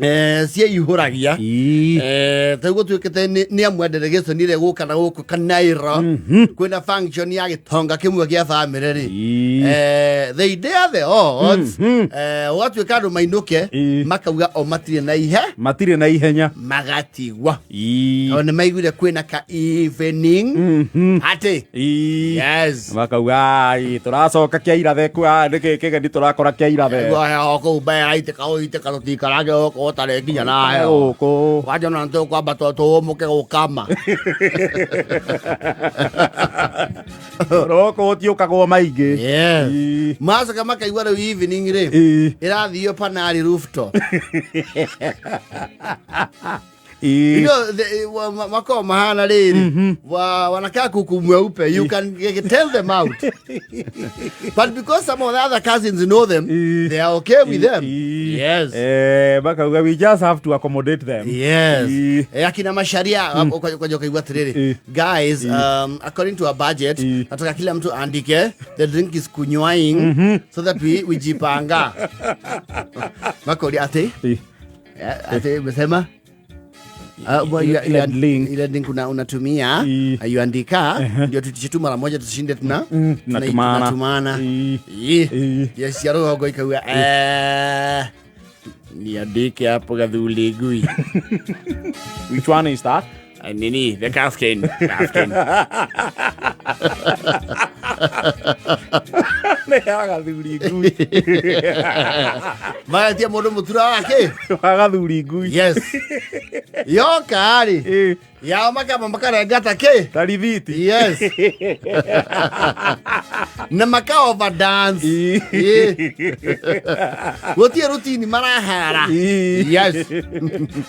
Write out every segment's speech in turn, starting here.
Ciĩihũragia. Ta rĩu gũtuĩkĩte nĩ amwe delegation ĩrĩa ĩgũka na gũkũ Kanairo kwĩna function ya gĩtonga kĩmwe kĩa bamĩrĩ rĩ. They dare the odds. Ũgatuĩka andũ mainũke makauga o matirĩ na ihe matirĩ na ihenya. Magatigwa o nĩ maiguire kwĩna ka evening atĩ yes. Makauga "Ai, tũracoka kĩa irathe kwa nĩkĩ kĩgeni tũrakora kĩa irathe." Guoya kũu mbera itĩka ũitĩka tũtikarange gũkũ ũtarĩ nginya nayo. Gũkũ. Wanja ona nĩtũkwamba tũũmũke gũkama. Gũkũ gũtiũkagwo maingĩ. Yes. Macoka makaigua rĩu evening rĩ ĩrathio Panari rooftop. You know, makoo mahana rĩrĩ wanakaa kuku mweupe, you can tell them out, but because some of the other cousins know them, they are okay with them. Yes. Makauga we just have to accommodate them. Yes. Akina Masharia ukaja ukaigua atiriri, "Guys, according to our budget, nataka kila mtu aandike the drink is kunywaing so that we jipanga." Makoria ati ati umesema? Well, Ile link. Ile link unatumia yuandika ndio tutishe tu mara moja tushinde tuna Tunatumana. Tunatumana. Yes, cia rũgongo ikauga niandike hapo gathuli ngui. Which one is that? Nini, the captain, captain. Nĩ ya gathuri ngui. Magatia mũndũ mũtura wake. Wa gathuri ngui. Yes, yoka rĩ yao makamba makarenga ta kĩ. Ta rithiti. Yes, na maka overdance. Gũtirĩ rutini marahara. Yes.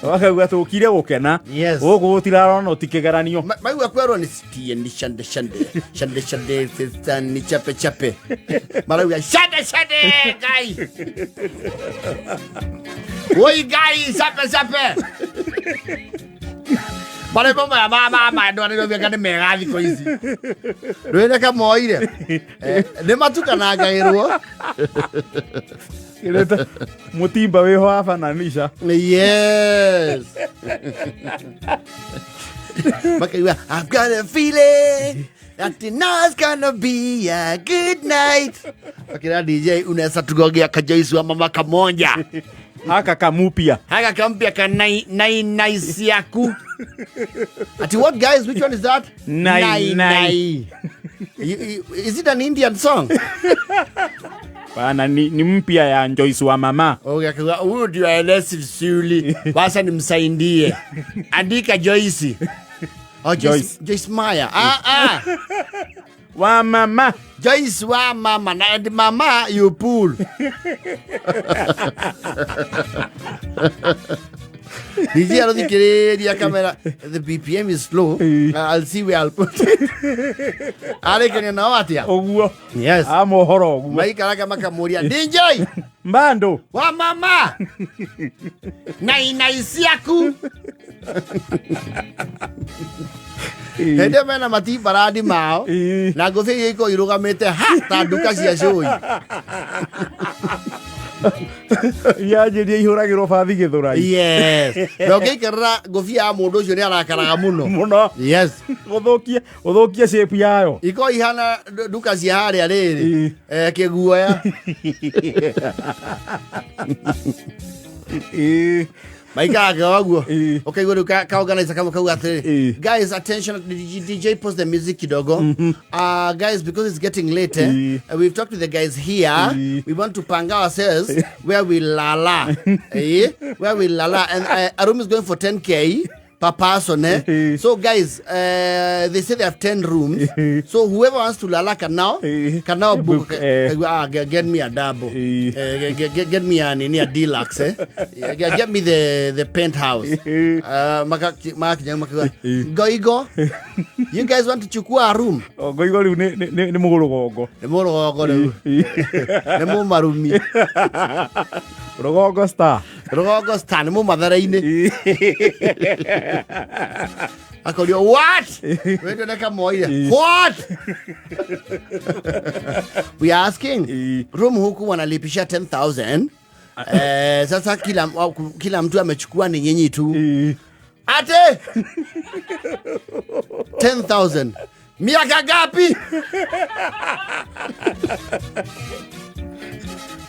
Makauga tũkire gũkena. Yes. Gũkũ gũtirarona ti kĩgeranio. Maigua kwerwo nĩ sitie ni shande shande shande shande sista ni chape chape, marauga shande shande ngai woi ngai chape chape. Marĩmbo maya ma andũ arĩa meka nĩ mega thikũ ici rwĩre kamoire. Nĩ matukanangagĩrwo. Kĩrĩte mũtimba wĩho wabananisha. Yes. Makaigua, "I've got a feeling that tonight's gonna be a good night." Akira DJ unaweza tugogea kajoisi wa mama kamonja. Haka kamupia. Haka kampya ka nai nai nai siaku. Ati what, guys? Which one is that? Nai, nai. Is it an Indian song? Bana ni mpya ya Joyce wa mama. Okay, akauga, huyu ndio aelezi vizuri. Wacha nimsaidie. Andika Joyce. Oh, Joyce, Joyce. Joyce Maya. Ah, ah. Wa mama. Joyce wa mama na and mama you pull. DJ arothikĩrĩria kamera, the BPM is slow. I'll see where I'll put it. Arĩkenia nao atĩa? Ũguo. Yes. A mohoro ũguo. Maikaraga makamũria DJ mbando wa mama na inai ciaku hĩndĩ ĩyo mena matimbarandi mao na ngũbia iria ikoragwo irũgamĩte ha ta nduka cia cũi. Yanjĩria ihũragĩrwo bathi gĩthũrai. Yes, na ũngĩikarĩra ngũbia ya mũndũ ũcio nĩ arakaraga mũno. Mũno. Yes. Gũthũkia gũthũkia shape yayo. Ikoragwo ihana nduka cia harĩa rĩrĩ kĩguoya. Maikaraga ũguo. Ũkaigua rĩu ka organizer kamwe kauga atĩrĩrĩ, "Guys, attention, DJ, DJ, pause the music kidogo. Guys, because it's getting late, eh, we've talked to the guys here. We want to panga ourselves where we lala, where we lala, and a room is going for 10K per person, eh? So guys, they say they have 10 rooms, so whoever wants to lala can now book." Book, eh. Ah, get me a double. Get me a nini, a deluxe, eh? Yeah, get me the penthouse. Maka maka goigo, you guys want to chukua a room? Ngoigo rĩu nĩ mũrũgongo. Nĩ mũrũgongo rĩu, nĩ mũmarumi. Rũgongo star. Rũgongo star nĩ mũmathara-inĩ. Akorio what wendo nĩ kamoire what we are asking. Room huku wanalipisha 10,000. Sasa kila mtu amechukua ni nyinyi tu. Ate 10,000. Miaka gapi?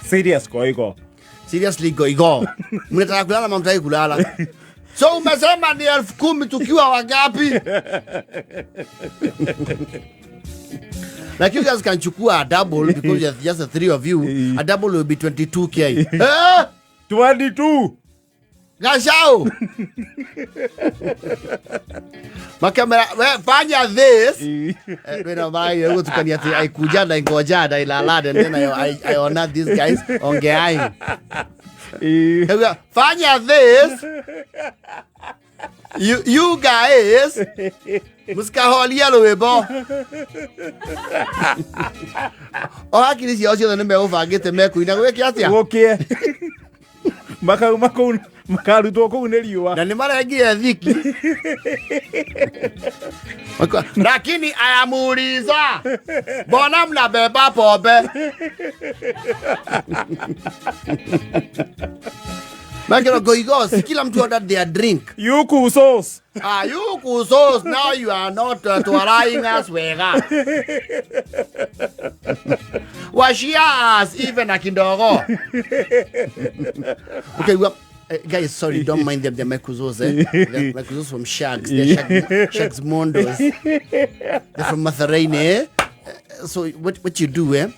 Serious goigo. Seriously goigo. Mnataka kulala ama mtaki kulala? So umesema ni 10,000 tukiwa wangapi? Like you guys can chukua a double because you're just the three of you. A double will be 22K. Eh? 22. Gashao. Makamera, we, fanya this. Wena mai yugo tukania ati aikuja na ingoja na ilala and then I honor these guys ongeai. Fanya this. You guys musikaholia rwĩmbo. O hakiri ciao ciothe nĩ megũbangĩte mekuina gwĩke atĩa? Gũkĩe. Makauma kũu makarutwo kũu nĩ riũa. Na nĩ marengire thiki. Lakini ayamuuliza mbona mnabeba pombe? Makero goigo, si kila mtu ordered their drink. You kusos. Ah, you kusos, now you are not twarying us wega. Washia us even a kidogo. Okay, well, guys, sorry, don't mind them. They're my kuzos, eh? They're my kuzos from Shags. They're Shags Mondos. They're from Matharaine, eh? So what you do, eh?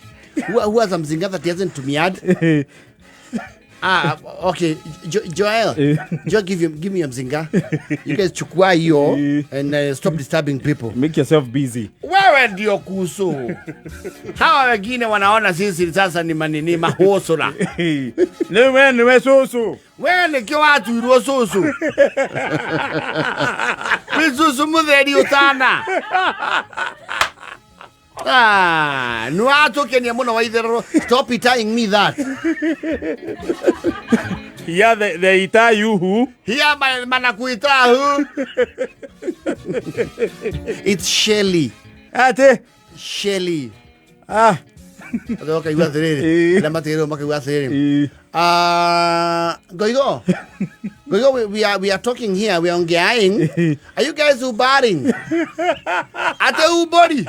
Who has a mzinga that he hasn't tumiad? Ah, okay. Joel, Joel, give me a mzinga. You guys chukua hiyo and stop disturbing people. Make yourself busy. Wewe ndio kusu. Hawa wengine wanaona sisi sasa ni manini mahosula. Wewe ni wewe susu. Wewe ni kwa watu iruo susu. Ni susu mutheri utana. Ah, no ato kenia muno waitherero. Stop tying me that. Yeah, they tie you who? Here manakuita who? It's Shelly. Ate Shelly. Ah. Adoka iwa therere. Na matero makaigua therere. Ah, Goigo. Goigo, we are talking here, we are ongeaing. Are you guys ubaring? Ate ubori.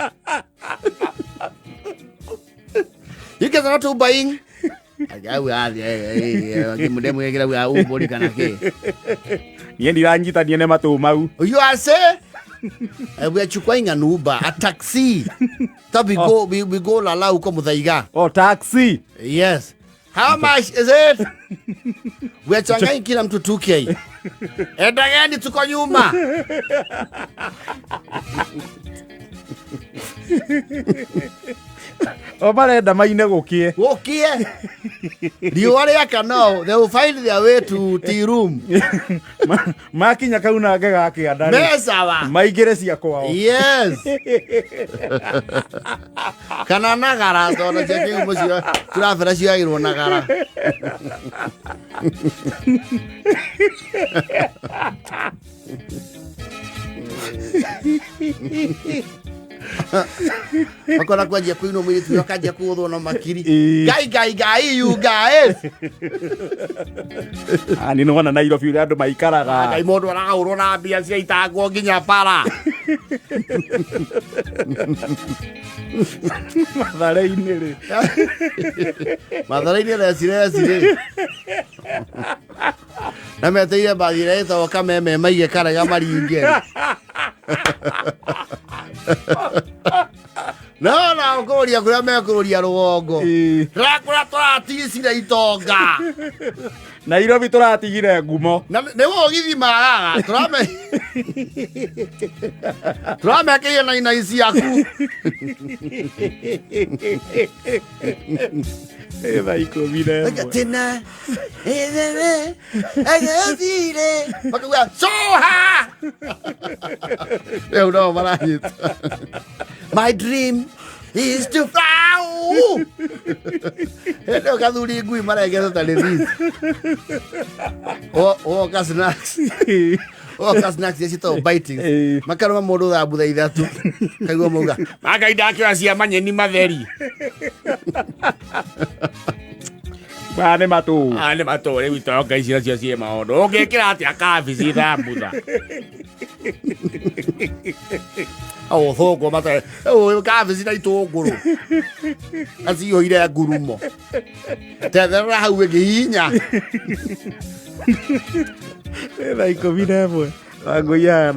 You guys are not ubuying? Niĩ ndiranyitania nĩ matũ mau. You are say? We are chukwing an Uber, a taxi. That we go, we go lala huko Muthaiga. Oh, taxi. Yes. How much is it? We are changing kila mtu 2K. Endageni tuko nyuma. O marenda maine gũkĩe. Gũkĩe. Riũa rĩaka no, they will find their way to tea room. Makinya kaunange ga kĩanda rĩ. Mesawa. Maingĩre cia kwao. Yes. Kana nagara tondũ cia kĩgumo cio turabera cioyagĩrwo nagara. Makona kwanjia kuinwo mwiritu uyo akanjia kũgũthwo na makiri. Ngai, ngai, ngai, you guys. Ah, nĩ nĩwona Nairobi ũrĩa andũ maikaraga. Ngai, mũndũ arahũrwo na mbia cia itangwo nginya bara. Mathare-inĩ rĩ. Mathare-inĩ reci, reci rĩ. Na meteire mbathi ĩrĩa ĩtagwo Kameme maige karega maringe. No, no, kũrũria kũrĩa mekũrũria rũgongo. Tũrakũra tũraticire itonga. Nairobi tũratigire ngumo. Na nĩ mũgithi maraga, tũramekĩire na inai ciaku. Thaa ikũmi na ĩmwe. Tena, makauga, Soha! Rĩu no maranyita. My dream is to fly. Hĩndĩ ĩyo kathuri ngui marengete ta rĩthiti. Woka snacks. Woka snacks iria ciĩtagwo bitings. Makarũma mũndũ thambutha ithatũ. Kaigua mauga, Ngai ndakĩoya cia manyeni matheri. Maya nĩ matũ. Aya nĩ matũ rĩu itonga ici nacio ciĩ maũndũ. Ũngĩkĩra atĩa kabici thambutha? Ũthũngũ matarĩ kabici na itũngũrũ aciihũire ngurumo tetherera hau ĩngĩhihinya. Nĩ thaa 11. Wangũi aya na